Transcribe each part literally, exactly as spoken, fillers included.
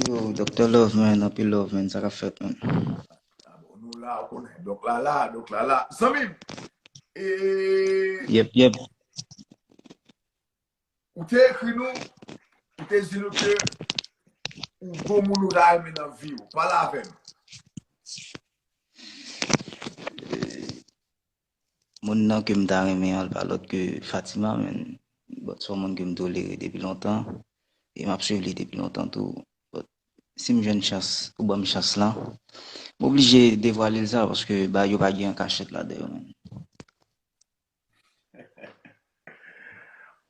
Yo, Doktè Love, man, anpil love, man, sa k ap fèt, man. Ah bon, nou la, ou konnen. Donk la, la, donk la, la. Zanmi m, e, Yep, yep. Ou te ekri nou, ou te di nou ke ou gon moun ou ta renmen nan vi w. Pale avè m. Moun nan ke m ta renmen an, li pa lòt ke Fatima, men bon, se yon moun ke m tolere depi lontan. E m ap swiv li depi lontan tou. Bon, si m jwenn chans, ou ban m chans lan, m oblije devwale l sa, paske ba yo pa gen an kachèt ladan yo, men.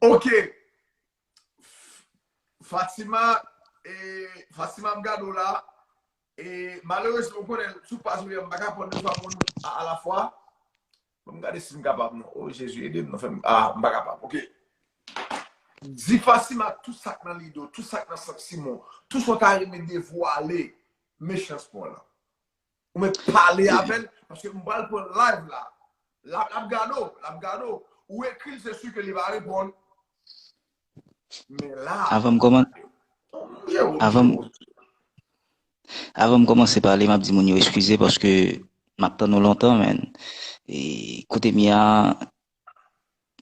Ok. Fatima, e, Fatima ap gade w la. E malerezman, ou konnen, sou paj mwen, m pa ka pran de twa moun a, a la fwa. Ban m gade si m kapab, non. O Jezi, ede m, non, fè m. Ah, m pa kapab. Ok. Di Fatima tout sa k nan lide w, tout sa k nan santiman w, tout sa w ta renmen devwale, men chans pran w la. Ou mèt pale avè l, paske m pral pran live la. L ap, l ap gade w, l ap gade w. Ou ekri l, se si ke li va reponn. Men la, Avan m kòman, m jere w, m avan m, jere w. Avan m kòmanse pale, m ap di moun yo eskize paske m ap tann nou lontan, men. E kote m ye a,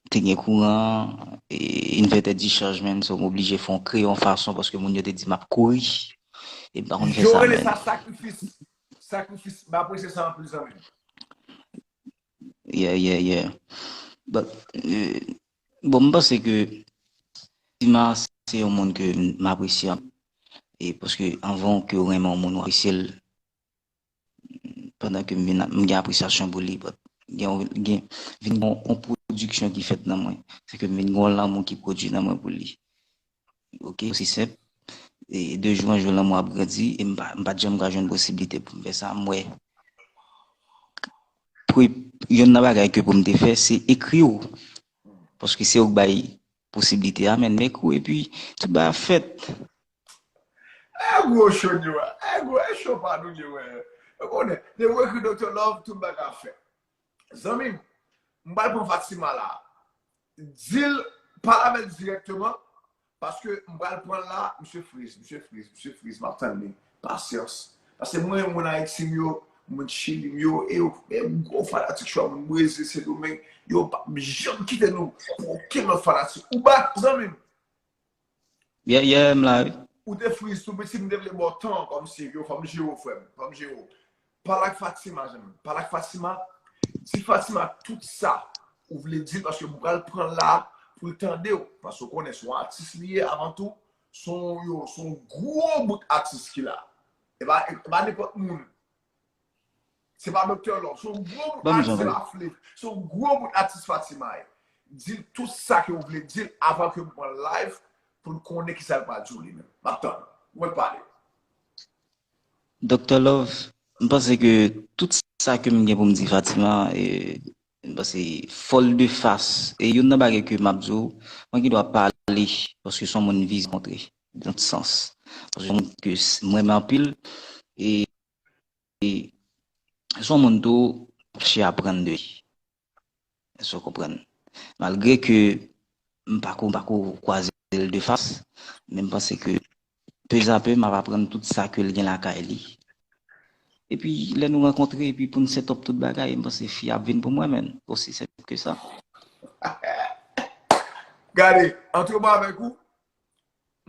te gen kouran, e invètè dichaj, men, so m oblije fè yon kreye yon fason paske moun yo te di m ap kouri. E m pa konn fè Yo sa, rele men. Sa sakrifis. Sakrifis. M apresye sa anpil, zanmi m. Yeah, yeah, yeah. But, euh, bon, m panse ke Fatima se yon moun ke m apresye. E paske anvan ke w renmen yon moun, w apresye l. Pandan ke m vin, m gen apresyasyon pou li, but gen, gen, vin gen yon pwodiksyon ki fèt nan mwen. Se ke m vin gen yon lanmou ki pwodui nan mwen pou li. Ok, osi senp. E de jou an jou, lanmou ap grandi, e m pa, m pa t janm ka jwenn posiblite pou m fè sa. M wè, pre, yonn nan bagay ke pou m te fè, se ekri w. Paske se ou k bay posiblite a, men m ekri w, epi tout bagay ap fèt. E gwo cho nou ye wè. E gwo, e cho pa nou ye wè. Ou konnen, depi ou ekri Doktè Love, tout bagay ap fèt. Zanmi m, m pral pran Fatima la. Di l, pale avè l dirèkteman, paske m pral pran l la, misye friz, misye friz, misye friz, m ap tann li. Pasyans. Paske mwen, moun Ayiti m yo, moun Chili m yo, e yo, e gwo fanatik cho a, moun Brezil, Sendomeng, yo p ap janm kite nou pou okenn lòt fanatik. Ou bat, zanmi m. Yeah, yeah, m la, wi. Ou te friz tou piti, m te vle ba w tan, kòmsi, yo, fò m jere w, frè m, fò m jere w. Pale ak Fatima, zanmi m. Pale ak Fatima. Di Fatima tout sa ou vle di l, paske m pral pran l la pou l tande w. Paske w konnen se yon atis li ye avan tou. Se yon, yo, se yon gwo bout atis ki la. E pa, e pa nenpòt moun. Se pa Doktè Love. Se yon gwo bout Ban m atis, jan se pale. Pa Flip. Se yon gwo bout atis Fatima ye. Di l tout sa ke w vle di l avan ke m pran live pou l konnen kisa l pral di w li menm. M ap tann. Mwen pale. Doktè Love, m panse ke tout sa ke m gen pou m di Fatima, e, m panse fò l de fas. E youn nan bagay ke m ap di w, mwen ki dwa pale, paske se yon moun vizyon kontre, nan sans. Paske se yon moun ke s- mwen renmen anpil, e, e se yon moun tou m ap chèche aprann de li. Èske w konprann? Malgre ke m pako, m pako kwaze l de fas, men m panse ke pezapè m ap aprann tout sa ke l gen lakay li. Epi lè nou rankontre, epi pou n set up tout bagay, m panse fi ap vin pou mwen, men. Osi senp ke sa. Gade, antre mwen avèk ou,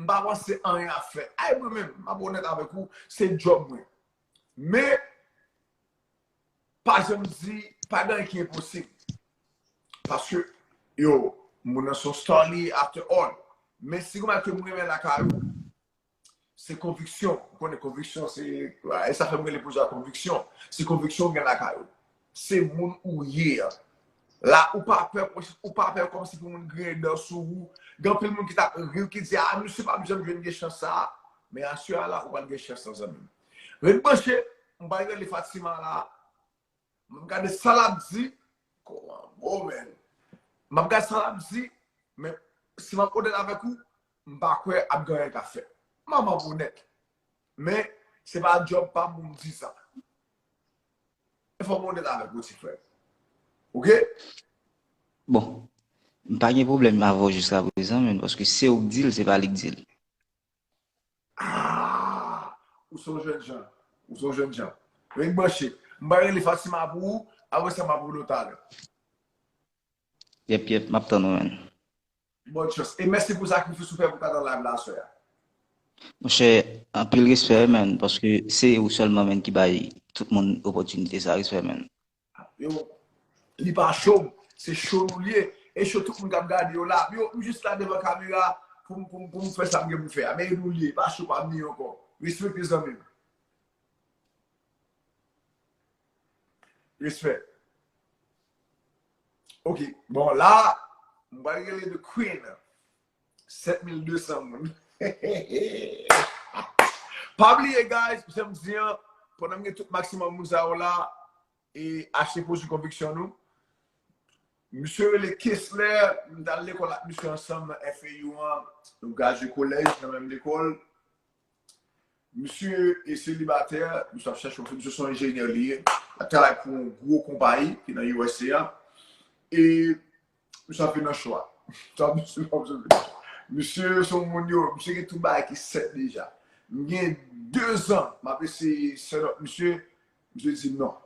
m pa panse anyen ap fèt. Ay, mwen menm, m ap onèt avèk ou, se djòb mwen. Men, pa janm di, pa gen anyen ki enposib. Paske, yo, moun nan se yon star li ye after all. Men si gon bagay ke m renmen lakay ou, se konviksyon. Ou konnen konviksyon, se, e sa fè m rele pwojè a konviksyon. Se konviksyon w gen lakay ou. Se moun ou ye a. La, ou pa pè, ou pa pè kòmsi pou moun griyen dan sou ou. Gen anpil moun ki t ap ri w, ki di, a, misye p ap janm jwenn gen chans sa a. Men aswè a la, ou pral gen chans lan, zanmi m. Ret branche, m pral rele Fatima la. M ap gade sa l ap di. Kòman bon, men. M ap gade sa l ap di, men si m ap onèt avèk ou, m pa kwè ap gen anyen k ap fèt. M ap, m ap onèt. Men, se pa djòb pa m pou m di sa. E fò m onèt avèk ou, ti frè. Oke? Bon, m pa gen pwoblèm avè w jiska prezan, men paske se ou k di l, se pa li k di l. Ah! Ou se yon jèn jan. Ou se yon jèn jan. Ret branche. M pral rele Fatima pou ou. Apre sa, m ap rele w talè. Yep, yep, m ap tann ou, man. Bòn chans. E mèsi pou sakrifis ou fè pou ta nan live la aswè a. Monchè, anpil respè, man, paske se ou sèlman, man, ki bay tout moun opòtinite sa, respè, man. Yo, li pa cho, se cho nou li ye. E cho tout moun k ap gade yo la. Yo, m jis la devan kamera pou m pou m pou m fè sa m gen pou m fè a. Men e nou li ye, pa cho pa m li ankò. Respekte zanmi m. Respè. Ok, bon, la, m pral rele The Queen. Sèt mil de san moun. Pa bliye, guys, jan m di an, pandan m gen tout maksimòm moun sa yo la, e achte pwodui konviksyon nou. Misye rele Kessler, m t al lekòl ak misye ansanm nan F A U an, nou gradye kolèj nan menm lekòl. Misye e selibatè, misye ap chèche yon fi, misye se yon enjenyè li ye, l ap travay pou yon gwo konpayi ki nan U S A a. E misye ap vin nan cho a. Misye se yon moun yo, misye gen tout bagay ki sèt deja. M gen de zan, m ap eseye set up misye, misye di non.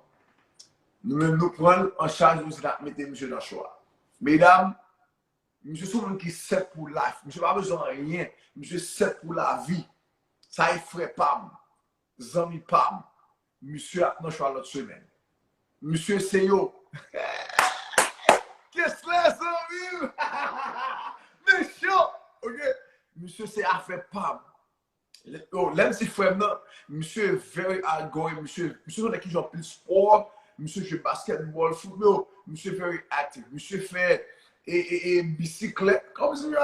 Nou menm nou pran l an chaj, nou di n ap mete misye nan cho a. Medam, misye se yon moun ki sèt pou life. Misye pa bezwen anyen. Misye sèt pou lavi. Sa e frè pa m, zanmi pa m. Misye ap nan cho a lòt semèn. Misye se yo. Kessler zanmi m. Men cho. Ok. Misye se afè pa m. Lè m di frè m nan, misye very outgoing, misye misye se yon nèg ki jwe anpil spò, misye jwe basketball, football, misye very active, misye fè e, e, e bisiklèt, kòmsi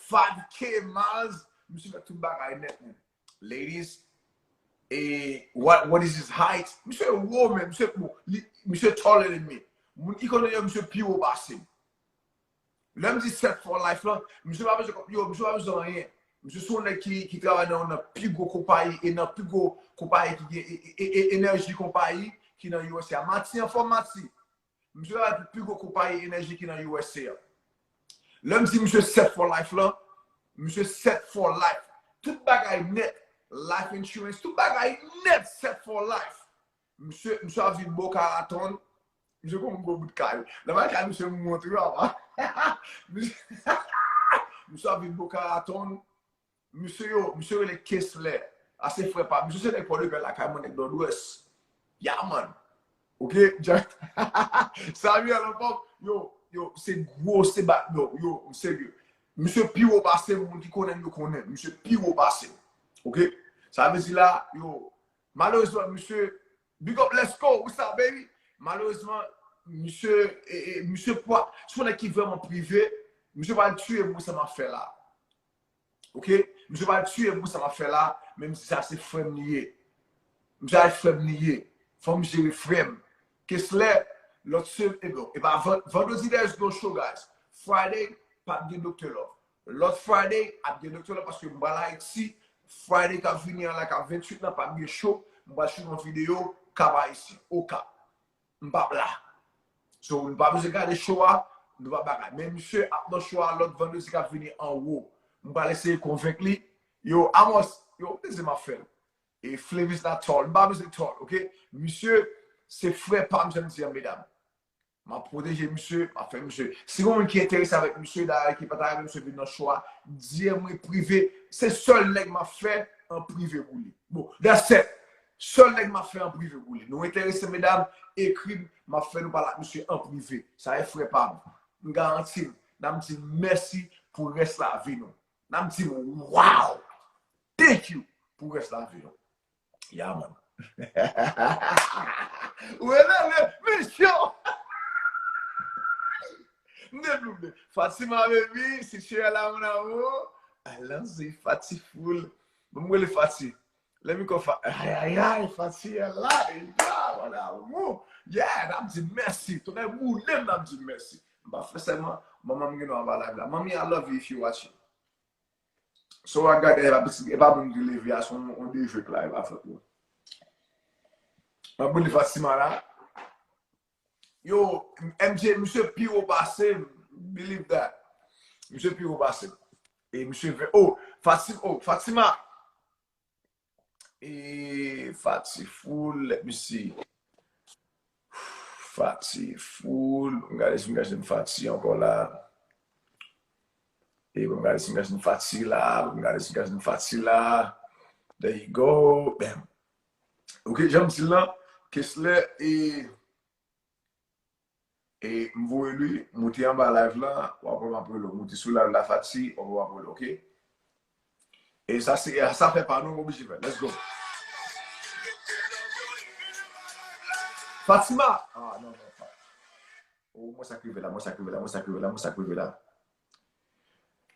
five K miles, misye fè tout bagay nèt, man. Ladies, e what, what is his height? Misye wo, man, misye bon, li, misye taller than me. Moun ki konnen yo, misye pi wo pase m. Lè m di set for life lan, misye pa bezwen, yo, misye pa bezwen anyen. Misye se yon nèg ki, ki travay nan, nan pi gwo konpayi e nan pi gwo konpayi ki gen e, e, e, e, enèji konpayi ki nan U S A. Mati, anfòm Mati. Misye travay pou pi gwo konpayi enèji ki nan U S A. Lè m di misye set for life lan, misye set for life. Tout bagay nèt, life insurance, tout bagay nèt set for life. Misye, misye ap viv Boca Raton. Misye konn gwo bout kay. Nan bay kay misye m montre w apa. Misye, misye ap viv Boca Raton. Misye yo, misye rele Kessler. A se frè pa. Misye se nèg Pòdepè lakay mwen, nèg Nòdwès. Ya, man. Ok? Samuel, anfòm. Yo, yo, se gwo, se bat, yo, yo, serye. Misye pi wo pase m, moun ki konnen m, yo konnen. Misye pi wo pase m. Ok? Sa vle di la, yo, malerezman, misye, big up, let's go, what's up, baby? Malerezman, misye, e, e, misye pa, se yon nèg ki vrèman prive, misye pa tiye m pou sa m ap fè la. Ok? Misye pa tiye m pou sa m ap fè la, menm si sa se frè m li ye. Misye a frè m li ye. Fò m jere frè m. Kessler, lòt se, e bon, e pa van-, vandredi there's no show, guys. Friday, p ap gen Doktè Love. Lòt Friday, ap gen Doktè Love paske m pral Ayiti. Friday k ap vini an la, k ap venntuit lan, p ap gen show. M pral shoot yon videyo, Cap Haïtien, Okap. M p ap la. So, nou pa bezwen gade show a, nou pa bagay. Men misye ap nan show a lòt vandredi k ap vini anwo. M pral eseye konvenk li. Yo, Amos, yo, plezi m ap fè l. E Flavis la tòl. M pa bezwen tòl, ok? Misye, se frè pa m, jan m di an, medam. M ap pwoteje misye, m ap fè misye. Si gon moun ki enterese avèk misye, dayè ki pa ta renmen misye vin nan show a, D M mwen prive. Se sèl nèg m ap fè an prive pou li. Bon, that's it. Sèl nèg m ap fè an prive pou li. Nou enterese, medam, ekri m, m ap fè nou pale ak misye an prive. Sa e frè pa m. M garanti n, n ap di mèsi pou rès lavi nou. N ap di wow! Thank you pou rès lavi nou. Ya, man. Ou rele le misyon. M te bliye. Fatima, baby, si tu es là, mon amour. Allons-y, Fati full. Bon, m rele Fati. Let me call Fa-, ay, ay, ay, Fati, elle là, elle là, mon amour. Yeah, n ap di mèsi. Tonè boule m, n ap di mèsi. M pa fè sèlman, manman m gen dwa pa live la. Mommy, I love you if you watching. So, w ap gade, e pa pitit, e pa moun ki leve a, se yon, yon devèk la, e pa fòt mwen. M ap rele Fatima la. Yo, M J, misye pi wo pase m, believe that. Misye pi wo pase m. E misye vè, oh, Fatima, oh, Fatima. E Fati full, let me see. Fati full. M gade si m ka jwenn Fati ankò la. E m gade si m ka jwenn Fati la. M gade si m ka jwenn Fati la. There you go. Bam. Ok, jan m di l lan, Kesler e E m voye li, moute anba live la, w ap wè m ap rele w. Moute sou live la, Fati, w ap wè m ap rele w, ok? E sa se, sa fè pa nou, m oblije fè. Let's go. Fatima! Ah, non, non, non. Oh, mwen sa k rive la, mwen sa k rive la, mwen sa k rive la, mwen sa k rive la.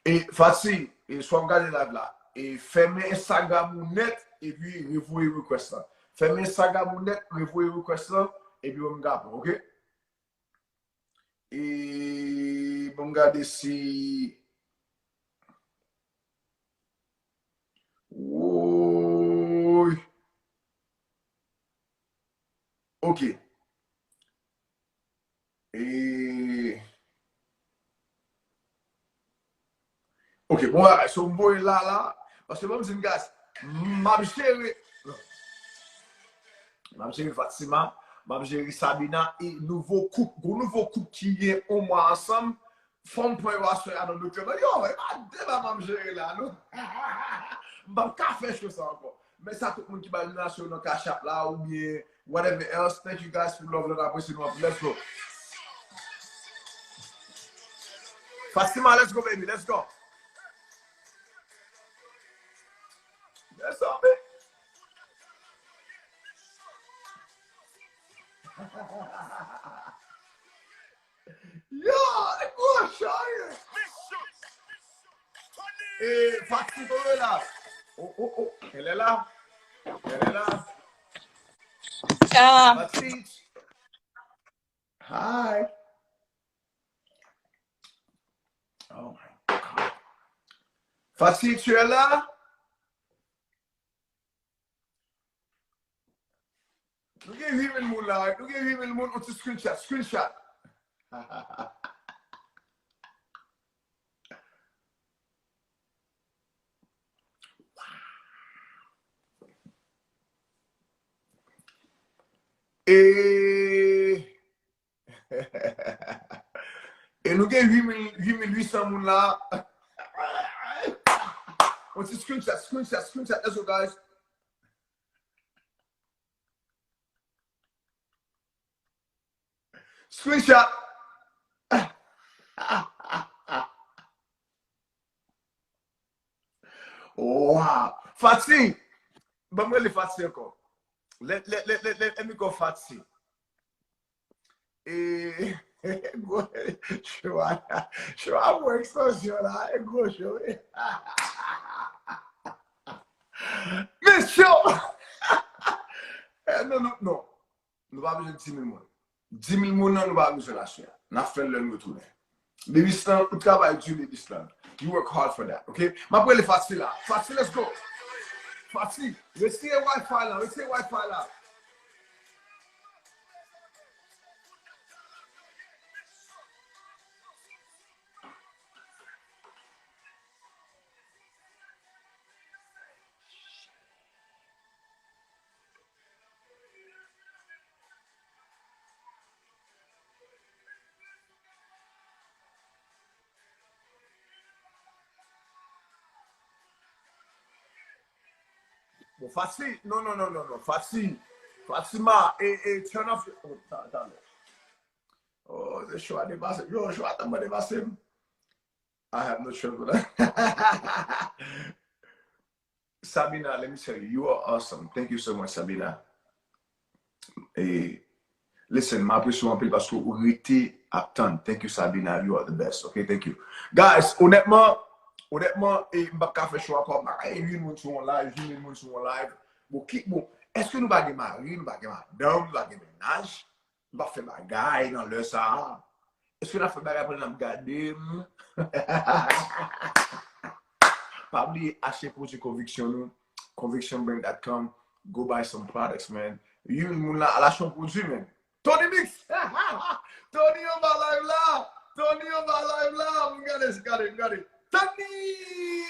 E Fati, e si w ap gade live la, e fèmen Instagram ou nèt, epi revoye request lan. Fèmen Instagram ou nèt, revoye request lan, epi ban m gade, ok? E ban m gade si. Woy. Ok. E, ok, bon bagay. So, m voye la, la. Paske ban m di n, guys, m ap jere, m ap jere Fatima, m ap jere Sabina, e nouvo koup, gon nouvo koup ki gen yon mwa ansanm, fò m pran yo aswè a nan doktè. Yo, e pa deba m ap jere la, non. M p ap ka fè show sa ankò. Mèsi a tout moun ki bay donasyon nan Cash App la oubyen whatever else. Thank you guys for love, love, apresye nou anpil. Let's go. Fatima, let's go, baby, let's go. Let's go, baby. Yo, e gwo cho ye. E Fatima la. Oh, oh, oh. Elle est là. Elle est là. Ah, Fatima. Hi. Oh my God. Fatima, tu es là? Nou gen huit mil moun la, nou gen huit mil moun, yon ti screenshot, screenshot. E, e nou gen huit mil, huit mil huit cents moun la. Yon ti screenshot, screenshot, screenshot. Let's go, guys. Screenshot. Wow. Fati. Ban mwen li Fati ankò. Let, let, let, let, let, let me go Fati. E, gwo, cho a, cho a pou eksplozyon la, e gwo cho, wi. Mesye! Eh, non, non, non. Nou pa bezwen dis mil moun. Dis mil moun nan, nou pa bezwen l aswè a. N ap fè l lè n retounen. Bebistan, ou travay di, Bebistan. You work hard for that, ok? M ap rele Fati la. Fati, let's go. Fati, retire Wi-Fi la, retire Wi-Fi la. Bon, Fati, non, non, non, non, non, Fati, Fatima, e, e, turn off your, oh, ta, ta, oh, se cho a depase, yo, cho a tèlman depase m. I have no choice but Sabina, let me tell you, you are awesome. Thank you so much, Sabina. E, listen, m apresye w anpil paske ou rete ap tann. Thank you, Sabina. You are the best. Ok, thank you. Guys, onètman, onètman, e, m p ap ka fè show ankò. M pa ka gen huit moun sou yon live, huit mil moun sou yon live. Bon, ki, bon, èske nou pa gen mari, nou pa gen madanm, nou pa gen mennaj? M pa fè bagay nan lè sa a. Èske n ap fè bagay pandan n ap gade m? Pa bliye achte pwodui Conviction nou, conviction brand dot com. Go buy some products, man. Youn moun la, al achte yon pwodui, man. Tony Mix! Tony anba live la! Tony anba live la! Moun gade, gade, gade. Tony!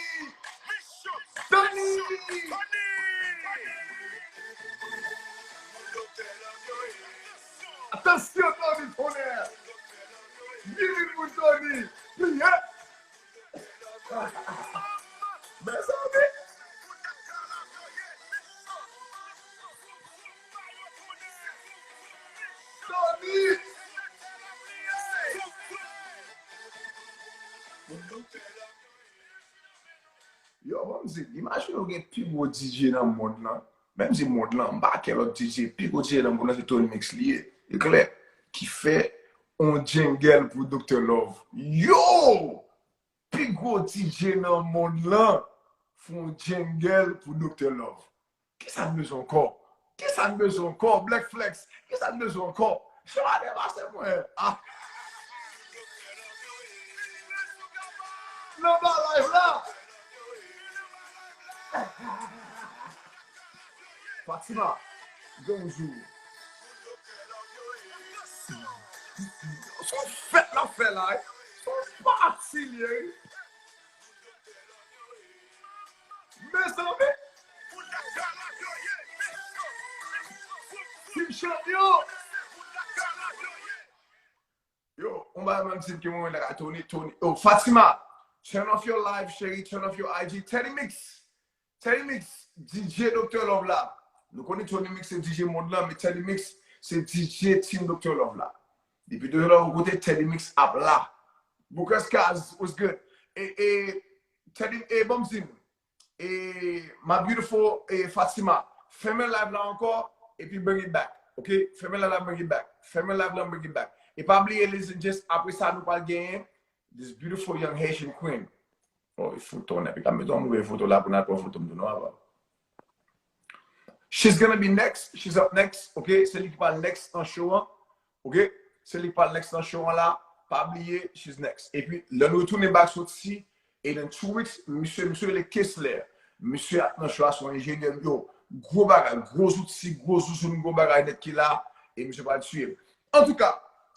Tony! Vin pou Tony. Pliye. Mezanmi. Tony. Yo, ban m di, imajine w gen pi gwo D J nan mond lan. Menm si mond lan, m pa kè lòt D J, pi gwo D J nan mond lan se Tony Mix li ye. E klè, ki fè on jingle pou Doktè Love. Yo! Pi gwo D J nan mond lan fè on jingle pou Doktè Love. Kisa n bezwen ankò? Kisa n bezwen ankò? Black Flex, kisa n bezwen ankò? Chwa depase mwen. Ah. Nan ba live la. Fatima, gen yon jou. Se yon fèt l ap fè la, wi. Se yon pati li ye, wi. Mezanmi. Team Champion. Yo, on ba menm team ke mwen la Tony, Tony. Yo, Fatima, turn off your live, chérie, turn off your I G. Teddy Mix. Teddy Mix, D J Doktè Love la. Nou konnen Tony Mix se D J mond lan, men Teddy Mix se D J Team Doktè Love la. Depi Doktè Love kote Teddy Mix ap la. Booker's Kaz, what's good? E, e, Teddy, e, ban m di nou. E, my beautiful, e, Fatima, fèmen live la ankò, epi bring it back, ok? Fèmen live la, bring it back. Fèmen live la, bring it back. E pa bliye, ladies and gents, apre sa, nou pral genyen this beautiful young Haitian queen. Oh, e foto, nèg, e ka mete yon move foto la pou n al pran foto m tou, non, apa. She's gonna be next. She's up next. Ok? Se li ki pral next nan show an. Ok? Se li ki pral next nan show an la. Pa bliye, she's next. Epi, lè nou retounen back soti, e nan two weeks, misye, misye rele Kessler. Misye ap nan show a, se yon enjenyè, yo, gwo bagay, gwo zouti, gwo zouzoun, gwo bagay nèt ki la, e misye pral tiye. Antouka,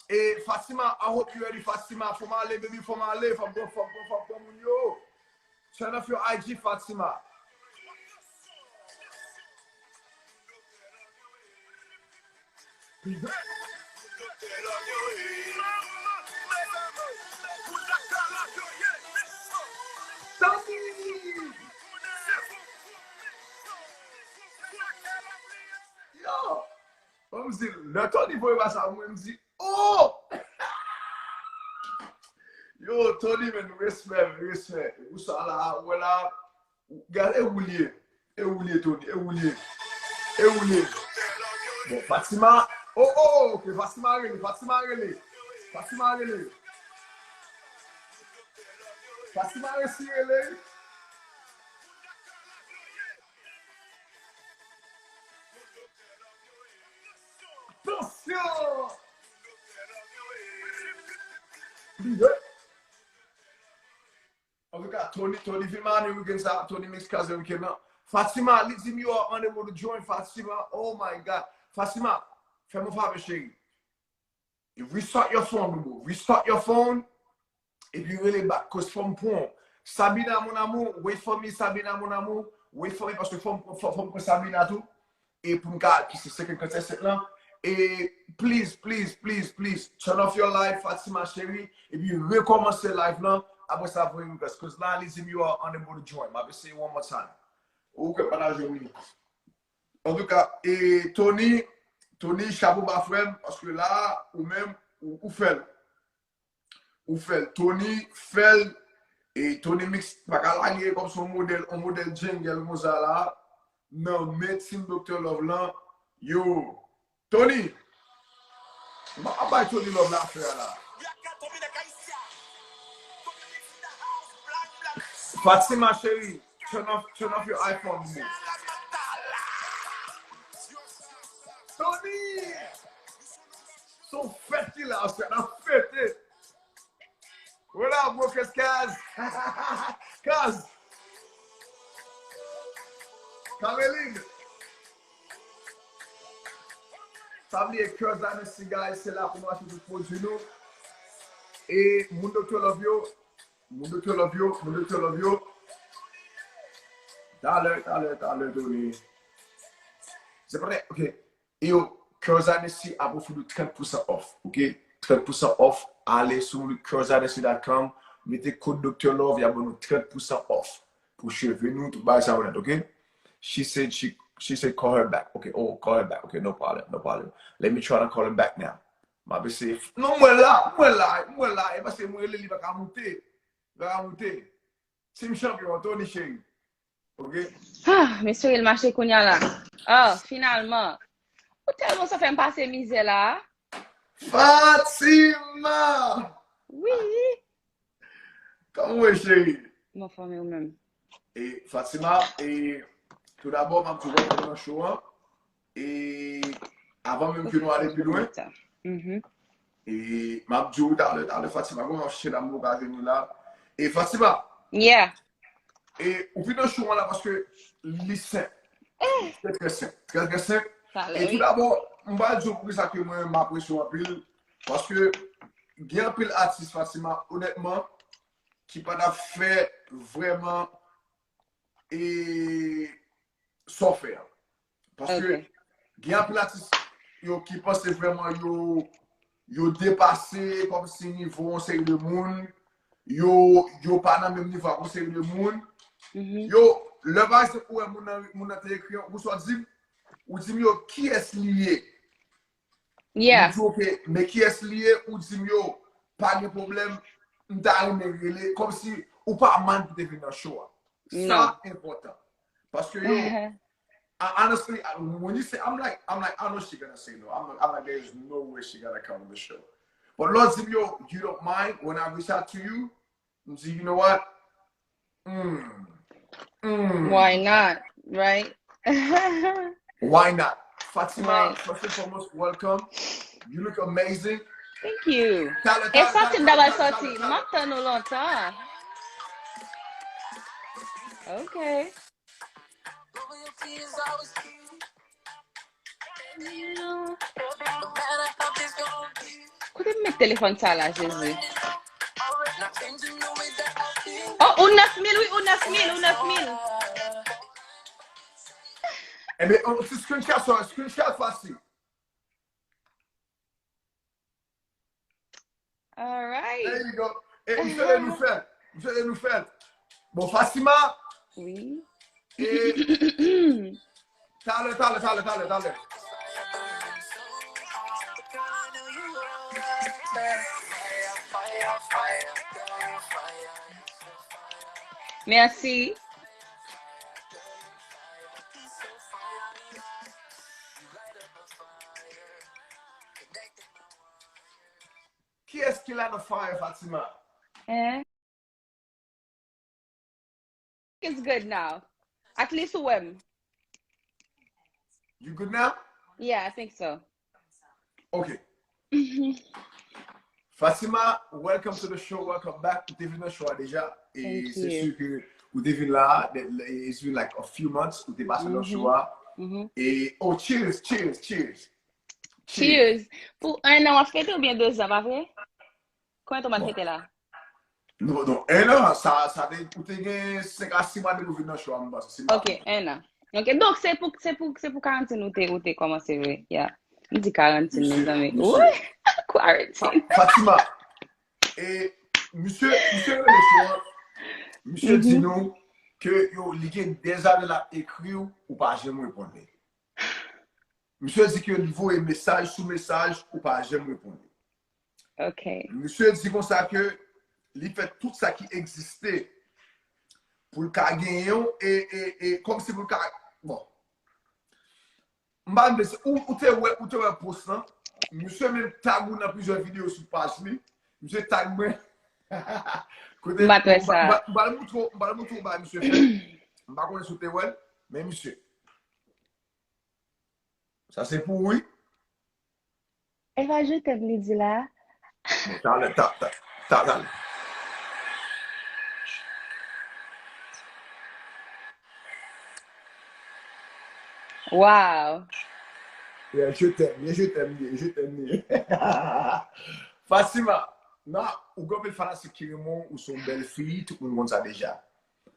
e Fatima, I hope you ready, Fatima. Fò m ale, baby, fò m ale, fò m pran, fò m pran, fò m pran moun yo. Turn off your I G, Fatima. Yo! Ban m di, lè Tony voye ba sa, mwen m di, oh! Yo, Tony, men, respè, respè. Ou sa la, wè la, gade ou li ye. E ou li ye, Tony, e ou li ye. E ou li ye. Bon, Fatima, oh, oh, oh, ok, Fatima rele, Fatima rele. Fatima rele. Fatima resi rele. Atansyon! Antouka, Tony, Tony vin mare weekend sa, Tony Mix kraze weekend nan. Fatima, li di m you are unable to join, Fatima. Oh my God. Fatima, fè m yon favè, cheri. Restart your phone, boo boo. Restart your phone. Epi rele back, cause fò m pran. Sabina, mon amour, wait for me, Sabina, mon amour. Wait for me, paske fò m, fò, fò m pran Sabina tou. E pou m ka, ki se senkant, senkant, senkant lan. E please, please, please, please, turn off your live, Fatima chérie. Epi rekòmanse live lan. Apre sa, voye request. Cause la, li di m you are unable to join. M ap eseye one more time. Ou kwè pa ta jwenn li. Antouka, e Tony, Tony, chapo ba frè m, paske la, ou menm, ou, ou fè l. Ou fè l. Tony fè l. E Tony Mix pa ka lage kòm se yon modèl, yon modèl jungle konsa la. Nan men Team Doktè Love lan. Yo. Tony. M ap bay Tony love la frè la. Fatima chérie, turn off, turn off your iPhone, boo. Tony! Se yon fèt ki la, frè, n ap fete. What up, Marcus Kaz? Kaz! Kameline! Pa bliye Curls Dynasty, guys, se la pou nou achte tout pwodui nou. E moun Doktè Love yo, moun Doktè Love yo, moun Doktè Love yo. Talè, talè, talè, Tony. Se pa, ok. E yo, Curls Dynasty ap ofri nou trant pousan off, ok? Trant pousan off. Ale sou curls dynasty dot com, mete kod Doktè Love, y ap ban nou trant pousan off pou cheve nou, tout bagay sa yo nèt, ok? She said she she said call her back. Ok, oh, call her back. Ok, no problem, no problem. Let me try to call her back now. M ap eseye. Non, mwen la, mwen la, mwen la. E paske mwen rele li pa ka moute. Li pa ka moute. Team Champion, Tony Cheri. Ok? Ah, mesye, l mache kounye a la. Oh, finalman. Ou tèlman sa fè m pase mizè la. Fatima! Wi. Kòman w ye, cheri? M anfòm, e ou menm? E Fatima, e tou dabò, m ap di w wèlkòm nan show an. E avan menm ke nou ale pi lwen, Mhm. e m ap di w talè, talè, Fatima, kòman m ap chèche la, m poko jwenn li la. E Fatima, Yeah. e ou vin nan show an la paske li senp. Li trè, trè senp. Trè, trè senp. Talè, E tou wi. dabò, m va di w poukisa ke mwen m apresye w anpil. Paske gen anpil atis, Fatima, onètman, ki pa t ap fè vrèman e sa w fè a. Paske Ok. gen anpil atis yo ki panse vrèman yo yo depase kòmsi nivo yon seri de moun, yo yo pa nan menm nivo ak yon seri de moun. Mhm. Yo, lè pa egzanp ou wè moun nan moun nan te ekri yon, ou sot di m, ou di m yo kiyès li ye. Yeah. Ou di ok, men kiyès li ye, ou di m yo, pa gen pwoblèm, m ta renmen rele, kòmsi ou pa mind pou te vin nan show a. Sa Non. enpòtan. Paske yo, I, honestly, I, when you say, I'm like, I'm like, I know she gonna say no. I'm, I'm like, there's no way she gonna come on the show. But Lord Zimio, you don't mind when I reach out to you? M di, you know what? Mm. Mm. Why not? Right? Why not? Fatima, Right. First and foremost, welcome. You look amazing. Thank you. Talè, E talè, sòti talè, m dabal talè, talè, sòti. talè, M ap talè. Tann ou lontan. Ok. Kote m met telefòn sa la, Jezi? Oh, ou nèf mil, wi, ou nèf mil, ou nèf mil. Ebyen, on ti screenshot, sa, screenshot fasil. All right. There you go. E, misye de nou fè. Misye de nou fè. Bon, Fatima, Wi. e, talè, talè, talè, talè, talè. Merci. Kiyès ki la nan fire, Fatima? Eh? It's good now. At least ou wè m. You good now? Yeah, I think so. Ok. Fatima, welcome to the show, welcome back. Ou te vin nan show a deja. E Thank se you. si ke ou te vin la, it's been like a few months, ou te pase nan show a. Mhm. E, oh, cheers, cheers, cheers. Cheers. Pou un an w ap fete oubyen de zan, pa vre? Konbyen tan w ap Bon. Fete la? Non, non, un an, sa, sa te, ou te gen senk a sis mwa depi ou vin nan show a, m panse. Si m pa Ok, un an. Ok, donk se pou, se pou, se pou karantin ou te, ou te kòmanse vre. Yeah. M di karantin, Misye, mezanmi. misye. Wi! Quarantine. Fatima, e misye, misye rele show a, misye di Mhm. nou ke yo, li gen dèzane l ap ekri w, ou pa janm reponn li. Misye di ke li voye mesaj sou mesaj, ou pa janm reponn li. Ok. Misye di konsa ke li fè tout sa ki egziste pou l ka genyen w, e, e, e kòmsi pou l ka, bon. M pa vle, ou, ou te wè, ou te wè post lan. Misye menm tag ou nan plizyè videyo sou paj li. Misye tag mwen. Kote, M pa t wè m sa. pa, m pa, m pa moutre w, m pa moutre w ba misye fè. M pa konnen si w te wè l, men misye. Sa se pou ou, wi. E pa je t'aime li di la. Bon, talè, ta, ta, ta, talè. Wow. Yeah, je t'aime, yeah, je t'aime, yeah, je t'aime, yeah. Fatima, nan, ou gen anpil fanatik ki renmen w, ou se yon bèl fi, tout moun konn sa deja.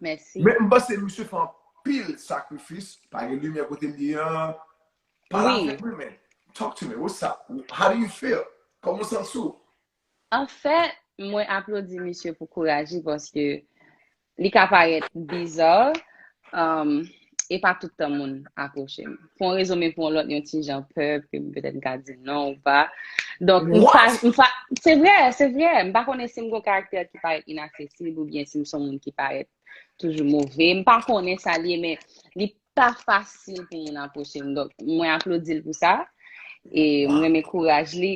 Mèsi. Men m panse misye fè anpil sakrifis, pa gen limyè kote l ye an. Pale Wi. Avèk mwen, man. Talk to me, what's up? How do you feel? Kòman w santi w? Anfèt, mwen aplodi misye pou kouraj li paske li ka parèt biza, um, e pa tout tan moun apwoche m. Pou yon rezon, men pou yon lòt, yon ti jan pè, ke m petèt m ka di non ou pa. Donk, m pa, m pa, se vre, se vre. M pa konnen si m gon karaktè ki parèt inaksesib oubyen si m son moun ki parèt toujou move. M pa konnen sa l ye, men li pa fasil pou moun apwoche m. Donk, mwen aplodi l pou sa. E mwen renmen kouraj li.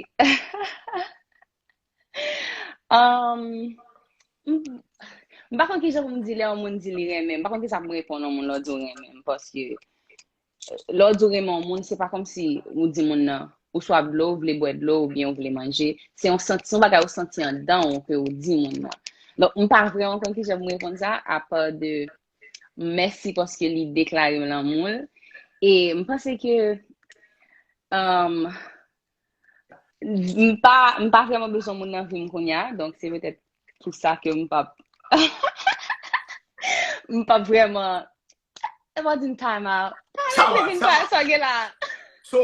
Um, m, m pa konn kijan pou m di lè yon moun di li renmen m. M pa konn kisa pou m reponn yon moun lè w di w renmen m. Paske lè w di w renmen yon moun, se pa kòmsi ou di moun nan, ou swa dlo, ou vle bwè dlo, oubyen ou vle manje. Se yon santi, se yon bagay ou santi anndan w ke ou di moun nan. Donk, m pa vrèman konn kijan pou m reponn sa, apa de mèsi paske li deklare m lanmou l. E m panse ke, um, m pa, m pa vrèman bezwen moun nan vi m kounye a, donk se petèt pou sa ke m p ap, m p ap vrèman, e pa di m time out. Time out, time out. Sa gen la. So,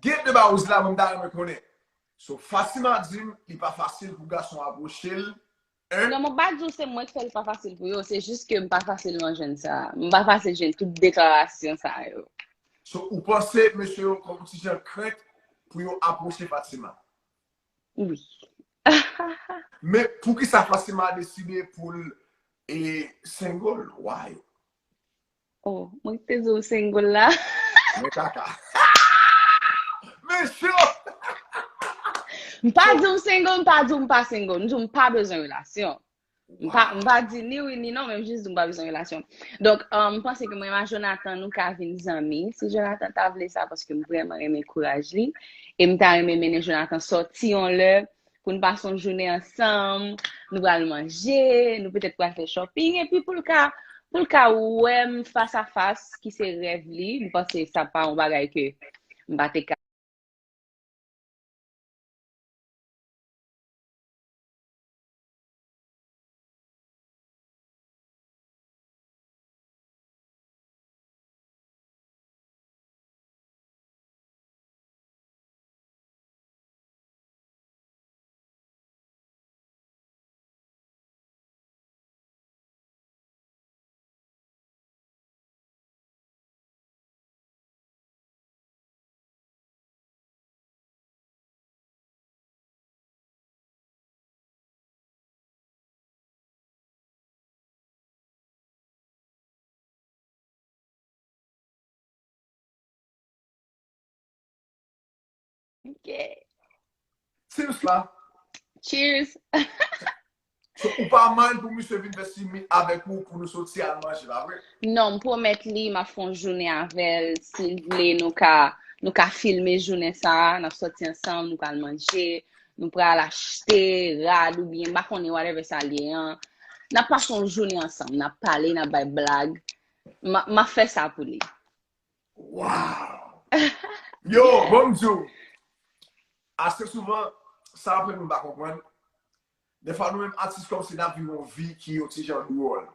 gen de bagay la, mwen ta renmen konnen. So, Fatima di m, li pa fasil pou gason apwoche l. Hein? Non, mwen pa di w se mwen ki fè l pa fasil pou yo, se jis ke m pa fasilman jwenn sa. M pa fasil jwenn tout deklarasyon sa yo. So, ou panse mesye yo kòm ti jan krent pou yo apwoche Fatima? Wi. Men poukisa Fatima deside pou l e single? Why? Oh, mwen te di w single la. Men kaka. Men cho. M pa di w single, m pa di w m pa single. M di w m pa bezwen relasyon. M pa, m pa di ni wi ni non, men m jis di w m pa bezwen relasyon. Donk, um, m panse ke mwen ak Jonathan, nou ka vin zanmi. Si Jonathan ta vle sa, paske m vrèman renmen kouraj li. E m ta renmen mennen Jonathan sòti yon lè, pou n pase yon jounen ansanm, nou pral manje, nou petèt pral fè shopping, epi pou l ka, pou l ka wè m fas a fas, ki se rèv li, m panse sa pa yon bagay ke m pa te ka. Ok. Sims la. Cheers. So, ou pa mind pou misye vin fè six minutes avèk ou pou nou soti al manje, pa vre? Non, m pwomèt li, m ap fè yon jounen avè l. Si l vle, nou ka, nou ka filme jounen sa a, n ap sòti ansanm, nou pral manje, nou pral achte rad oubyen, m pa konnen, whatever sa l ye an. N ap pase yon jounen ansanm, n ap pale, n ap bay blag. M a, m ap fè sa pou li. Wow! Yo, bon m di w, ase souvan, sa anpil moun pa konprann. Defwa nou menm atis kòmsi n ap viv yon vi ki yon ti jan dwòl.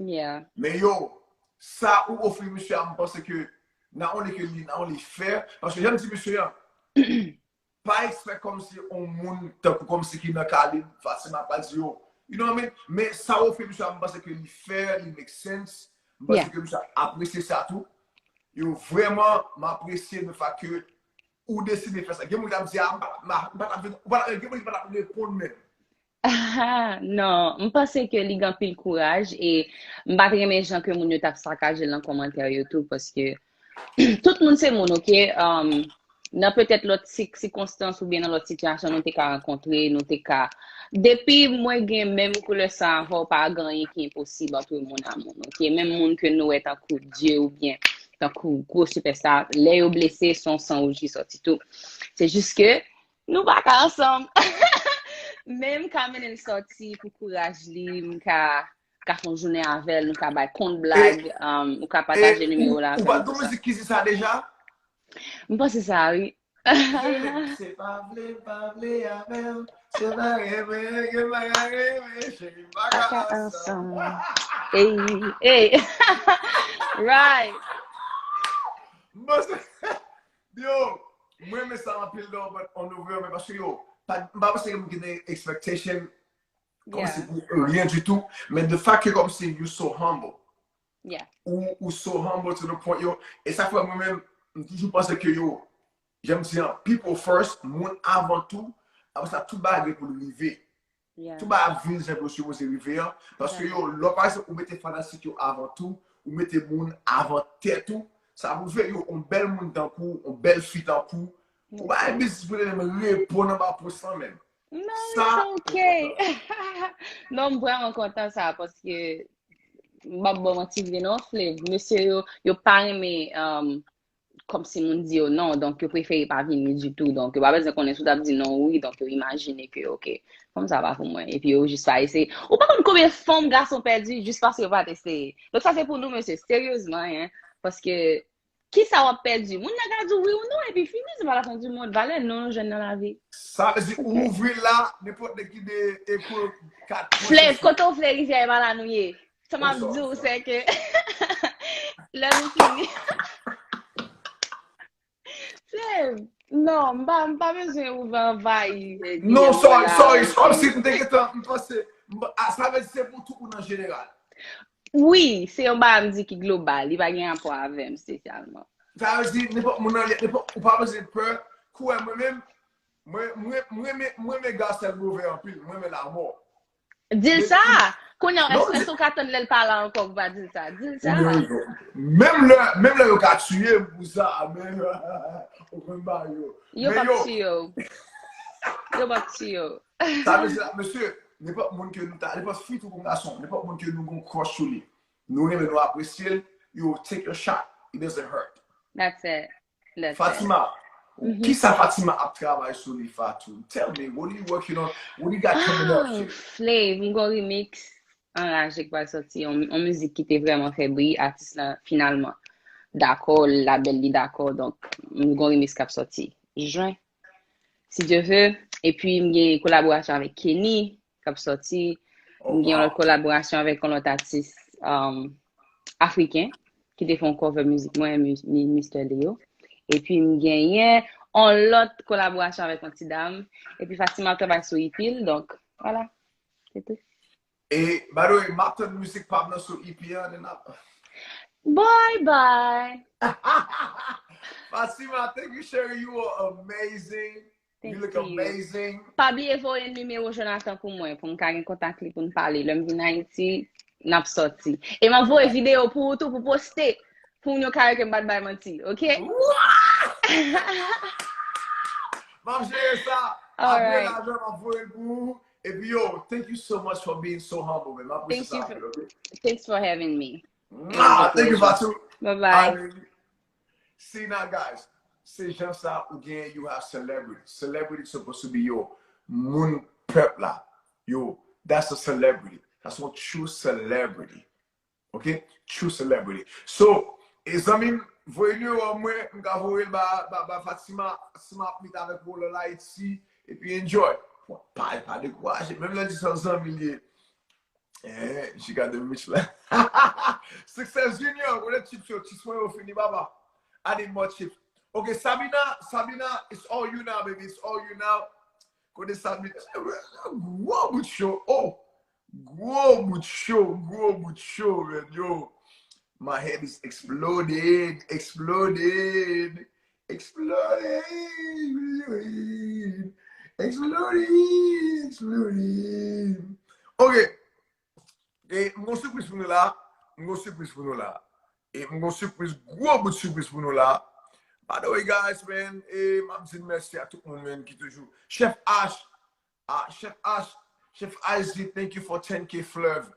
Yeah. Men yo, sa ou ofri misye a, m panse ke not only ke li, not only fair, paske jan m di misye a, pa ekspè kòmsi yon moun tankou kòmsi ki nan kalib Fatima pa di yo. You know what I mean? Men sa w ofri misye a, m panse ke li fair, li make sense. M panse ke misye ap apresye sa tou. Yo, vrèman, m apresye le fact ke ou deside fè sa. Gen moun ki t ap di, ah, m pa, m pa, m pa t ap vin, ou pa t ap, gen moun ki pa t ap reponn menm. Ah, non, m panse ke li gen anpil kouraj e m pa t renmen jan ke moun yo t ap sakaje l nan kòmantè yo tou, paske tout moun se moun, ok? Um, nan petèt lòt si-, sikonstans oubyen nan lòt sitiyasyon, nou te ka rankontre, nou te ka. Depi mwen gen menm koulè san avè w, pa gen anyen ki enposib antre moun a moun, ok? Menm moun ke nou wè tankou Dye oubyen tankou gwo sipèsta, lè yo blese, se yon san wouj ki sòti tou. Se jis ke nou pa ka ansanm. Men m ka mennen l sòti pou kouraj li, m ka, ka fè yon jounen avè l, nou ka bay kont blag, um, ou ka pataje nimewo l avè m, tout sa. Ou pa t gon mizik ki di sa deja? M panse sa, wi. Se pa vle, pa vle avè m, se pa renmen, ke m pa ka renmen, cheri, m pa ka ansanm. Ey, ey. Right. M panse, yo, mwen renmen sa anpil non, but on the real, men paske yo, pa, m pa panse ke m gen expectation kòmsi pou rien du tout, men the fact ke kòmsi you so humble. Yeah. Ou, ou so humble to the point, yo. E sa fè mwen menm, m toujou panse ke yo, jan m di an, people first, moun avan tou, apre sa, tout bagay pou l rive. Yeah. Tout bagay ap vin jan pou l sipoze rive an. Paske yo, lò pa egzanp, ou mete fanatik yo avan tou, ou mete moun avan tèt ou, sa pwouve yo, yon bèl moun tankou, yon bèl fi tankou, ou pa gen biznis pou te menm reponn anba pòs lan menm. Non, Sa- it's okay. Non, m vrèman kontan sa, paske m ap ba w manti vre non, Flav. Mesye yo, yo pa renmen um, kòmsi moun di yo non, donk yo prefere pa vini ditou. Donk yo pa bezwen konnen si w t ap di non ou wi, donk yo imajine ke, ok, fanm sa pa pou mwen. Epi yo jis pa eseye. Ou pa konn konbyen fanm gason pèdi jis paske yo pa t eseye. Donk sa se pou nou, mesye, seryezman, hein, paske kisa w ap pèdi? Moun nan ka di w wi ou non, epi fini, se pa la fin du monde. Valè non nou jwenn nan lavi. Sa vle di ou ouvri la, nenpòt nèg ki de eko kat Flav, kote w vle rivyè e pa la nou ye. Sa m ap di w, se ke lè nou fini. Flav, non, m pa, m pa bezwen ouvè anvayi. Non, sorry, sorry, sorry, si m te gentan, m panse, m pa- ah, sa vle di se pou tout moun an jeneral. Wi, se yon bagay m di ki global, li pa gen rapò avè m espesyalman. Sa vle di, nenpòt moun nan, nenpòt, ou pa bezwen pè, kou wè mwen menm, mwen, mwen, mwen, mwen, mwen renmen Garcelle Beauvais anpil, mwen renmen lanmò. Di l sa! Kounye a, èske w ka tann lè l pa la ankò pou pa di l sa? Di l sa! Menm lè, menm lè yo ka tiye m pou sa, men ou konn ba yo. Yo p ap tiye w. Yo p ap tiye w. Sa vle di, mesye, nenpòt moun ke nou ta, nenpòt fi tou kon gason, nenpòt moun ke nou gon crush sou li, nou renmen, nou apresye l, yo take your shot, it doesn't hurt. That's it. That's it. Fatima, kisa Fatima ap travay sou li, Fatou? Tell me, what are you working on? What you got coming up? Ah, Flav, m gon remix anraje k pral sòti, yon, yon mizik ki te vrèman fè bri atis la finalman. Dakò, labèl li dakò, donk m gon remix k ap sòti jen, si Dye ve. Epi m gen kolaborasyon avèk Kenny k ap sòti. M gen yon lòt kolaborasyon avèk yon lòt atis um, afriken ki te fè yon cover mizik mwen, mi- mi- Mister Leo. Epi m genyen yon lòt kolaborasyon avèk yon ti dam. Epi Fatima ap travay sou E P l, donk, vwala. Se tou. E, by the way, m ap tann mizik pa m nan sou E P an, and I- Bye bye. Fatima, thank you, Sherry. You are amazing. You Thank look you. Amazing. Pa bliye voye nimewo Jonathan pou mwen, pou m ka gen kontak li pou n pale. Lè m vin Ayiti, n ap sòti. E m ap voye videyo pou ou tou, pou poste. Pou moun yo ka wè ke m pa t bay manti, ok? M ap jere sa. Apre Alright. Lajan, m ap voye l pou ou. Epi yo, thank you so much for being so humble, man. M apresye Thank you sa for- anpil, ok? Thanks for having me. Mwah! Thank you, Fatou. Bye bye. Allez. See now, guys. Se jan sa ou gen, you have celebrity. Celebrity supposed to be yo. Moun pèp la. Yo, that's a celebrity. That's a true celebrity. Ok? True celebrity. So, e zanmi m, voye nimewo an mwen, m ka voye l ba, ba, ba Fatima. Fatima ap meet avèk ou lè l Ayiti. Epi enjoy. Pa, pa dekouraje. Menm lè l di se yon zanmi l ye. Eh, she got the rich la. Success Junior, kote chips yo? Chips mwen yo fini, papa. I need more chips. Ok, Sabina, Sabina, it's all you now, baby. It's all you now. Kote Sabina? Gwo bout cho. Oh, gwo bout cho, gwo bout cho, man. Yo, my head is exploding, exploding, exploding, exploding, exploding. Ok. E m gon sipriz pou nou la. M gon sipriz pou nou la. E m gon sipriz, gwo bout sipriz pou nou la. By the way, guys, man, e m ap di mèsi a tout moun, man, ki toujou. Chef H, ah, Chef H, Chef H Z, thank you for ten K Flav.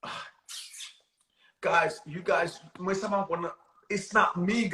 Ah, guys, you guys, mwen sa m aprann, it's not me,